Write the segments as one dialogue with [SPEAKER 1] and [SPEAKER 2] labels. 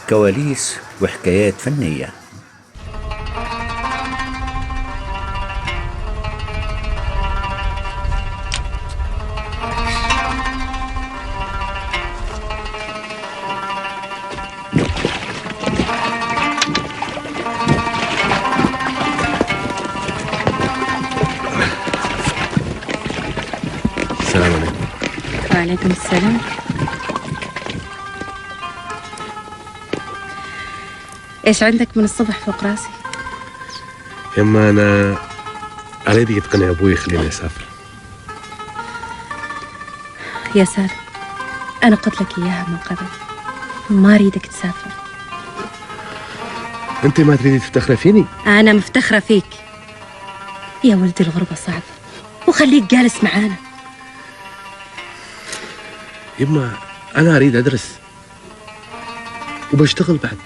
[SPEAKER 1] كواليس وحكايات فنية.
[SPEAKER 2] السلام عليكم.
[SPEAKER 3] وعليكم السلام. ايش عندك من الصبح فوق راسي؟
[SPEAKER 2] يما انا اريدك تقنع ابوي يخليني اسافر.
[SPEAKER 3] يا سالم، انا قلت لك اياها من قبل، ما اريدك تسافر.
[SPEAKER 2] انت ما تريدي تفتخري فيني؟
[SPEAKER 3] انا مفتخره فيك يا ولدي، الغربة صعبة وخليك جالس معانا.
[SPEAKER 2] يما انا اريد ادرس وبشتغل بعد.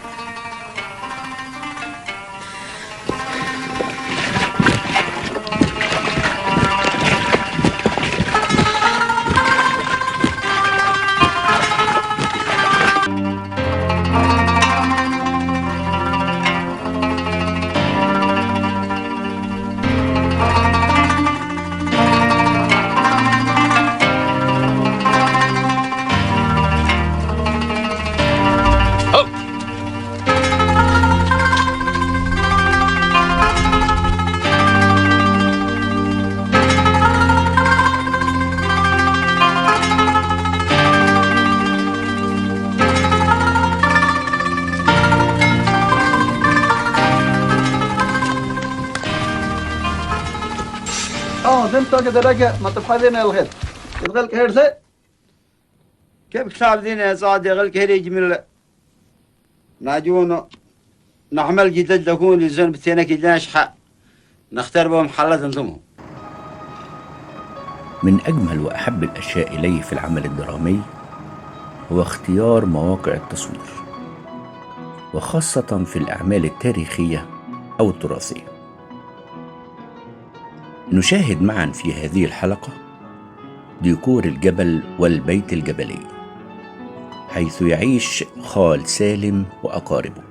[SPEAKER 4] كيف كتاب دينا صاد غل كهري جميل ناجون نعمل جدد لكون لزن بتينك ناشحة نختار بهم حلة انتم.
[SPEAKER 1] من أجمل وأحب الأشياء إلي في العمل الدرامي هو اختيار مواقع التصوير، وخاصة في الأعمال التاريخية أو التراثية. نشاهد معا في هذه الحلقة ديكور الجبل والبيت الجبلي، حيث يعيش خال سالم وأقاربه.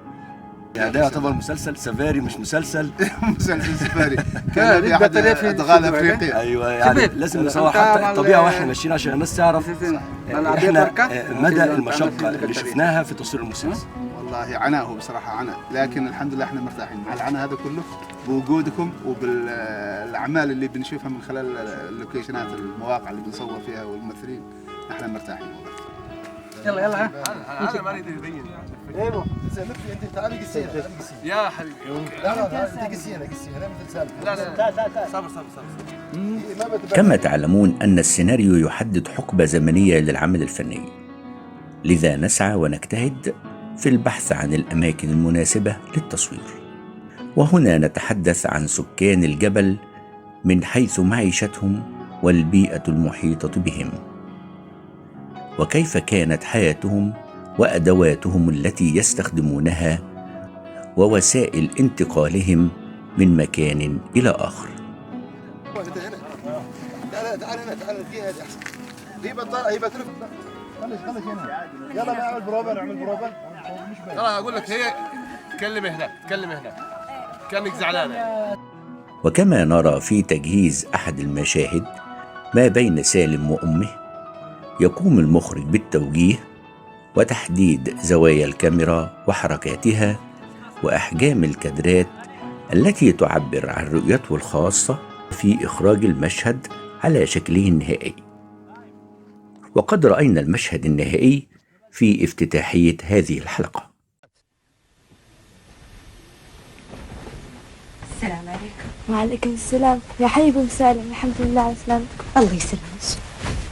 [SPEAKER 5] يعني ده يعتبر مسلسل سفاري مش مسلسل
[SPEAKER 6] مسلسل سفاري كان في احد ادغال افريقيا.
[SPEAKER 5] ايوه يعني لازم نصور حتى الطبيعة واحنا ماشيين عشان الناس تعرف احنا مدى المشقة اللي شفناها في تصوير المسلسل.
[SPEAKER 6] والله عناء، هو بصراحة عناء، لكن الحمد لله احنا مرتاحين مع العناء هذا كله بوجودكم وبالاعمال اللي بنشوفها من خلال اللوكيشنات، المواقع اللي بنصور فيها والممثلين، احنا مرتاحين والله.
[SPEAKER 7] يلا يلا هذا ما اريد يبين.
[SPEAKER 6] ايوه زين انت تعالي قسينا
[SPEAKER 7] يا حبيبي.
[SPEAKER 6] لا لا انت قسينا قسينا مثل سالم.
[SPEAKER 7] لا لا لا صبر صبر صبر.
[SPEAKER 1] كما تعلمون ان السيناريو يحدد حقبة زمنية للعمل الفني، لذا نسعى ونجتهد في البحث عن الأماكن المناسبة للتصوير. وهنا نتحدث عن سكان الجبل من حيث معيشتهم والبيئة المحيطة بهم، وكيف كانت حياتهم وأدواتهم التي يستخدمونها ووسائل انتقالهم من مكان إلى آخر.
[SPEAKER 6] يلا نعمل بروفا، نعمل بروفا.
[SPEAKER 7] ترى اقول لك هي تكلم هناك، تكلم هناك كانك زعلانة.
[SPEAKER 1] وكما نرى في تجهيز احد المشاهد ما بين سالم وامه، يقوم المخرج بالتوجيه وتحديد زوايا الكاميرا وحركاتها واحجام الكادرات التي تعبر عن رؤيته الخاصة في اخراج المشهد على شكله النهائي. وقد رأينا المشهد النهائي في افتتاحية هذه الحلقة.
[SPEAKER 3] السلام عليكم.
[SPEAKER 8] وعليكم السلام يا حبيبي ام سالم، الحمد لله على سلامتكم.
[SPEAKER 3] الله يسلمك.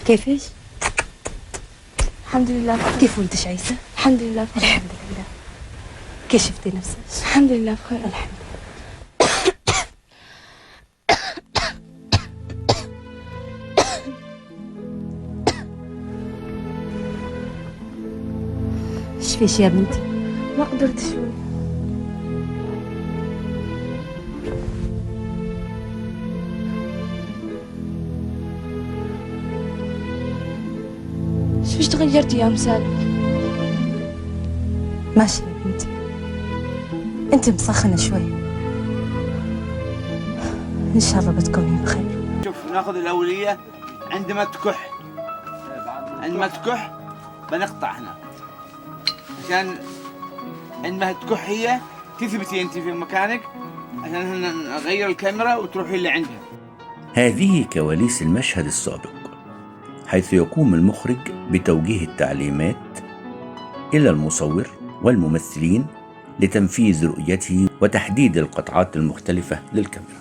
[SPEAKER 3] كيفش؟
[SPEAKER 8] الحمد لله بخير.
[SPEAKER 3] كيف ولدش عيسى؟
[SPEAKER 8] الحمد لله بخير.
[SPEAKER 3] الحمد لله. كيف شفتي نفسك؟
[SPEAKER 8] الحمد لله بخير.
[SPEAKER 3] الحمد لله. ايش فيش يا بنتي؟
[SPEAKER 8] ما قدرت شوي. شوش تغيرتي يا ام سالم؟
[SPEAKER 3] ماشي يا بنتي، أنت مسخنة شوي، إن شاء الله بتكوني بخير.
[SPEAKER 4] شوف ناخذ الأولية، عندما تكح، عندما تكح بنقطع هنا، عشان عندما تكح هي تثبتي أنت في مكانك، عشان نغير الكاميرا وتروحي اللي عندها.
[SPEAKER 1] هذه كواليس المشهد السابق، حيث يقوم المخرج بتوجيه التعليمات إلى المصور والممثلين لتنفيذ رؤيته وتحديد القطعات المختلفة للكاميرا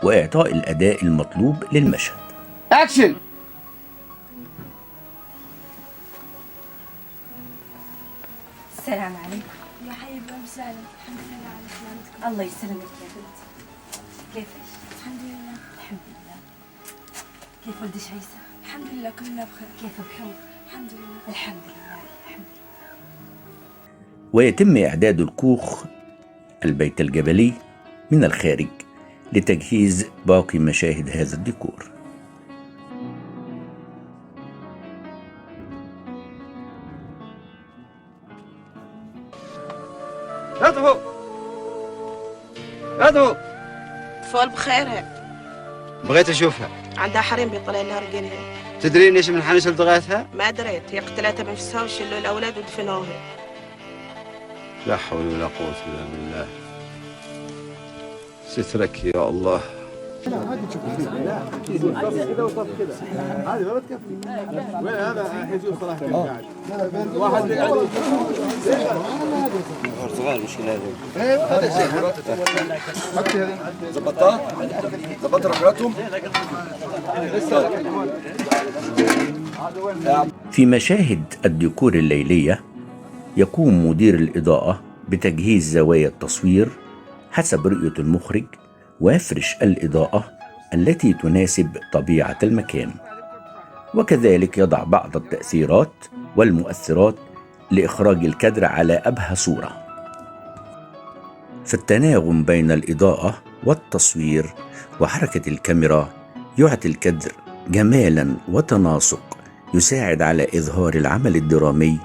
[SPEAKER 1] وإعطاء الأداء المطلوب للمشهد.
[SPEAKER 4] أكشن!
[SPEAKER 3] السلام عليكم.
[SPEAKER 8] يا حبيبي أم سالم، الحمد لله على سلامتكم.
[SPEAKER 3] الله يسلمك يا بنتي، كيفك؟
[SPEAKER 8] الحمد لله.
[SPEAKER 3] الحمد لله. كيف ولدك عيسى؟
[SPEAKER 8] الحمد لله كلنا بخير.
[SPEAKER 3] كيف بحور؟
[SPEAKER 8] الحمد لله.
[SPEAKER 3] الحمد لله الحمد لله.
[SPEAKER 1] ويتم إعداد الكوخ البيت الجبلي من الخارج لتجهيز باقي مشاهد هذا الديكور.
[SPEAKER 4] اطفوا اطفوا.
[SPEAKER 9] طفول بخيرها.
[SPEAKER 4] بغيت اشوفها.
[SPEAKER 9] عندها حريم بيطلع لها رجلها.
[SPEAKER 4] تدرين ايش من حنش التغيتها؟
[SPEAKER 9] ما دريت، هي قتلتها بنفسها وشلوا الاولاد ودفنوها.
[SPEAKER 4] لا حول ولا قوة الا بالله. سترك يا الله.
[SPEAKER 6] لا هذه تشوف كذا وصف كذا، هذه ما بتكفي. وين هذا حيجيب صلاح قاعد واحد قاعد
[SPEAKER 4] صغار مشكلة هذا.
[SPEAKER 6] ايوه هذا الشيء.
[SPEAKER 5] ظبطتها؟ ظبطت رجلاتهم؟
[SPEAKER 1] في مشاهد الديكور الليلية يقوم مدير الإضاءة بتجهيز زوايا التصوير حسب رؤية المخرج، ويفرش الإضاءة التي تناسب طبيعة المكان، وكذلك يضع بعض التأثيرات والمؤثرات لإخراج الكادر على أبهى صورة. فالتناغم بين الإضاءة والتصوير وحركة الكاميرا يعطي الكادر جمالا وتناسق يساعد على إظهار العمل الدرامي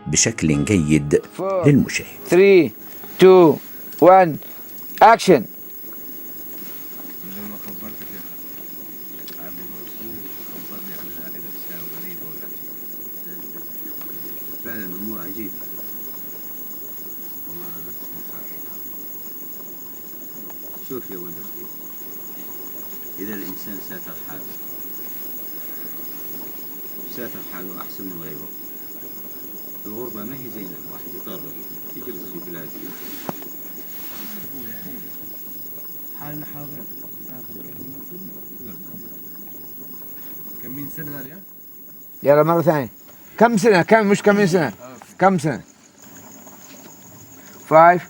[SPEAKER 1] بشكل جيد للمشاهد.
[SPEAKER 4] 3 2 1 أكشن.
[SPEAKER 7] مثل ما خبرتك يا خالد، عمي منصور خبرني عن هذه الأشياء الغريبة والعجيبة. فعلا أمور عجيبة. والله أنا نفسي مسافر. شوف يا ولد أختي، إذا الإنسان ساتر حاله، ساتر حاله أحسن من غيره. الغربة ما هي زينة، واحد يضطر يجلس في بلاده.
[SPEAKER 2] حالنا حال غير.
[SPEAKER 7] كم من سنة هذه؟
[SPEAKER 4] يلا مرة ثانية. كم سنة؟ كم مش كم من سنة؟ كم سنة؟ 5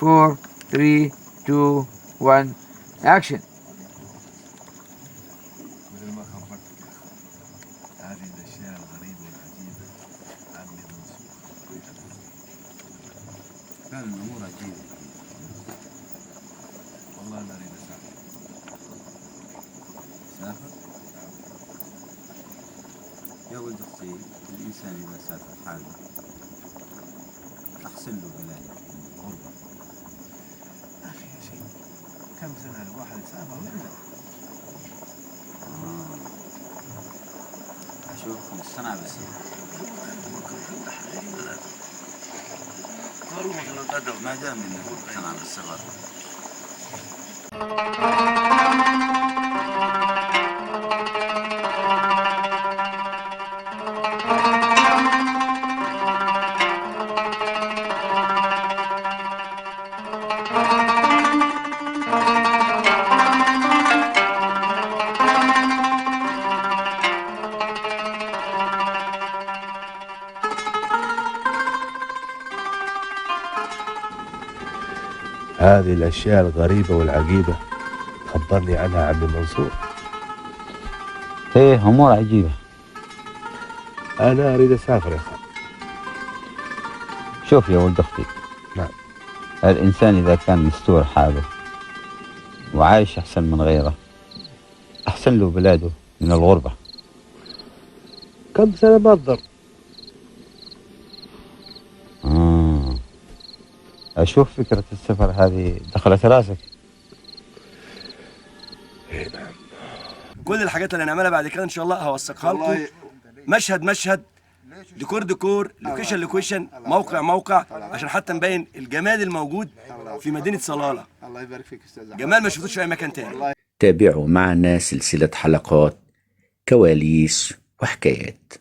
[SPEAKER 4] 4 3 2 1 أكشن.
[SPEAKER 7] مثل ما خبرتك يا خالد، هذه الأشياء الغريبة والعجيبة عمي منصور. فعلا الأمور عجيبة. والله أنا أريد أسافر. سافر؟ يا ولد أختي، الإنسان إذا سافر حاله أحسن له بلاده من الغربة.
[SPEAKER 2] أخي يا شيخ، كم سنة الواحد يسافر ويرجع؟
[SPEAKER 4] أشوف مقتنع بالسفر. ما دام إنك مقتنع بالسفر.
[SPEAKER 2] هذه الأشياء الغريبة والعجيبة خبرني عنها عمي منصور.
[SPEAKER 4] ايه أمور عجيبة.
[SPEAKER 2] أنا أريد أسافر يا خالد.
[SPEAKER 4] شوف يا ولد أختي.
[SPEAKER 2] نعم.
[SPEAKER 4] الإنسان إذا كان مستور حاله وعايش أحسن من غيره، أحسن له بلاده من الغربة.
[SPEAKER 2] كم سنة ما تضر.
[SPEAKER 10] أشوف فكرة السفر هذه دخلت راسك.
[SPEAKER 5] كل الحاجات اللي هنعملها بعد كده ان شاء الله هوثقها لكم، مشهد مشهد، ديكور ديكور، location location، موقع موقع، عشان حتى نبين الجمال الموجود في مدينة صلالة.
[SPEAKER 6] الله يبارك فيك استاذ أحمد.
[SPEAKER 5] جمال ما شفتوش في اي مكان تاني.
[SPEAKER 1] تابعوا معنا سلسلة حلقات كواليس وحكايات.